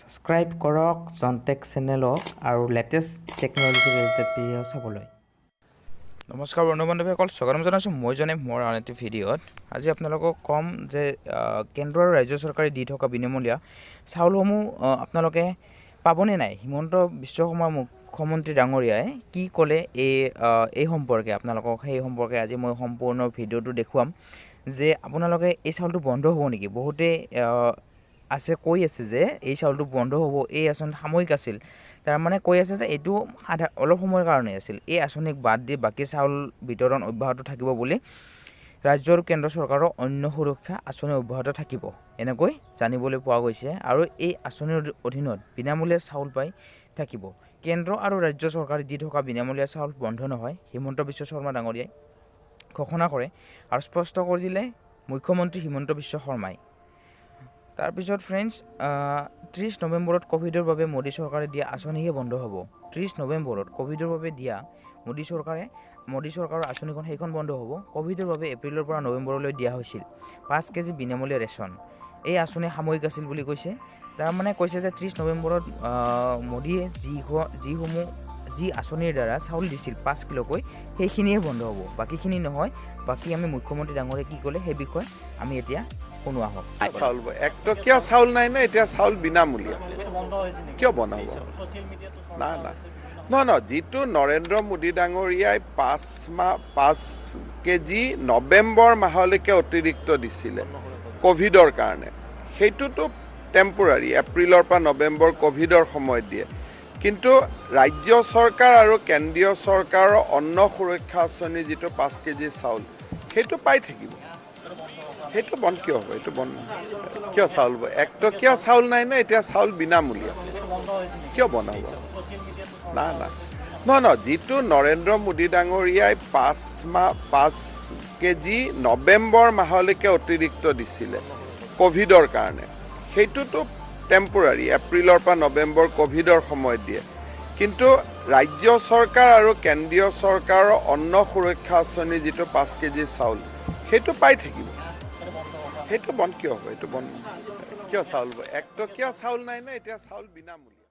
Subscribe কৰক জনটেক চেনেলক আৰু latest technology related video' চাবলৈ। নমস্কাৰ বন্ধু বান্ধৱীসকল, স্বাগতম জনাইছোঁ মই জনে মোৰ আন এটি ভিডিঅ'ত। আজি আপোনালোকক ক'ম যে কেন্দ্ৰ আৰু ৰাজ্য চৰকাৰে দি থকা বিনামূলীয়া চাউলসমূহ আপোনালোকে পাবনে নাই, হিমন্ত বিশ্ব শৰ্মা মুখ্যমন্ত্ৰী ডাঙৰীয়াই কি ক'লে এই সম্পৰ্কে আপোনালোকক সেই সম্পৰ্কে আজি মই সম্পূৰ্ণ ভিডিঅ'টো দেখুৱাম যে আপোনালোকে এই চাউলটো বন্ধ হ'ব নেকি। বহুতে আছে কৈ আছে যে এই চাউলটো বন্ধ হ'ব, এই আঁচনি সাময়িক আছিল। তাৰমানে কৈ আছে যে এইটো অলপ সময়ৰ কাৰণে আছিল। এই আঁচনিক বাদ দি বাকী চাউল বিতৰণ অব্যাহত থাকিব বুলি ৰাজ্য আৰু কেন্দ্ৰ চৰকাৰৰ অন্য সুৰক্ষা আঁচনি অব্যাহত থাকিব, এনেকৈ জানিবলৈ পোৱা গৈছে। আৰু এই আঁচনিৰ অধীনত বিনামূলীয়া চাউল পাই থাকিব। কেন্দ্ৰ আৰু ৰাজ্য চৰকাৰে দি থকা বিনামূলীয়া চাউল বন্ধ নহয়, হিমন্ত বিশ্ব শৰ্মা ডাঙৰীয়াই ঘোষণা কৰে আৰু স্পষ্ট কৰি দিলে মুখ্যমন্ত্ৰী হিমন্ত বিশ্ব শৰ্মাই। তাৰপিছত ফ্ৰেণ্ডছ, 30 নৱেম্বৰত ক'ভিডৰ বাবে মোদী চৰকাৰে দিয়া আঁচনিহে বন্ধ হ'ব। 30 নৱেম্বৰত ক'ভিডৰ বাবে দিয়া মোদী চৰকাৰৰ আঁচনিখন, সেইখন বন্ধ হ'ব। ক'ভিডৰ বাবে এপ্ৰিলৰ পৰা নৱেম্বৰলৈ দিয়া হৈছিল 5 কেজি বিনামূলীয়া ৰেচন। এই আঁচনি সাময়িক আছিল বুলি কৈছে। তাৰমানে কৈছে যে 30 নৱেম্বৰত মোদীয়ে যিসমূহ যি আঁচনিৰ দ্বাৰা চাউল দিছিল 5 কিলোকৈ, সেইখিনিয়ে বন্ধ হ'ব, বাকীখিনি নহয়। বাকী আমি মুখ্যমন্ত্ৰী ডাঙৰীয়াই কি ক'লে সেই বিষয়ে আমি এতিয়া শুনো আহক। চাউল একটকীয়া চাউল নাই ন, এতিয়া চাউল বিনামূলীয়া। কিয় বন্ধ হ'ব? না না, নহয় নহয়। যিটো নৰেন্দ্ৰ মোদী ডাঙৰীয়াই 5 মাহ 5 কেজি নৱেম্বৰ মাহলৈকে অতিৰিক্ত দিছিলে ক'ভিডৰ কাৰণে, সেইটোতো টেম্পৰাৰী, এপ্ৰিলৰ পৰা নৱেম্বৰ ক'ভিডৰ সময়ত দিয়ে। কিন্তু ৰাজ্য চৰকাৰ আৰু কেন্দ্ৰীয় চৰকাৰৰ অন্ন সুৰক্ষা আঁচনি যিটো 5 কেজি চাউল, সেইটো পাই থাকিব। সেইটো বন্ধ কিয় হ'ব? এইটো বন্ধ নহয়। কিয় চাউল একটকীয়া চাউল নাই ন, এতিয়া চাউল বিনামূলীয়া। কিয় বন্ধ হ'ব? না না, নহয় নহয়। যিটো নৰেন্দ্ৰ মোদী ডাঙৰীয়াই 5 মাহ 5 কেজি নৱেম্বৰ মাহলৈকে অতিৰিক্ত দিছিলে ক'ভিডৰ কাৰণে, সেইটোতো টেম্পৰাৰী, এপ্ৰিলৰ পৰা নৱেম্বৰ ক'ভিডৰ সময়ত দিয়ে। কিন্তু ৰাজ্য চৰকাৰ আৰু কেন্দ্ৰীয় চৰকাৰৰ অন্ন সুৰক্ষা আঁচনি যিটো 5 কেজি চাউল, সেইটো পাই থাকিব। সেইটো বন্ধ কিয় হ'ব? এইটো বন্ধ নহয়। কিয় চাউল একটকীয়া চাউল নাই ন, এতিয়া চাউল বিনামূলীয়া।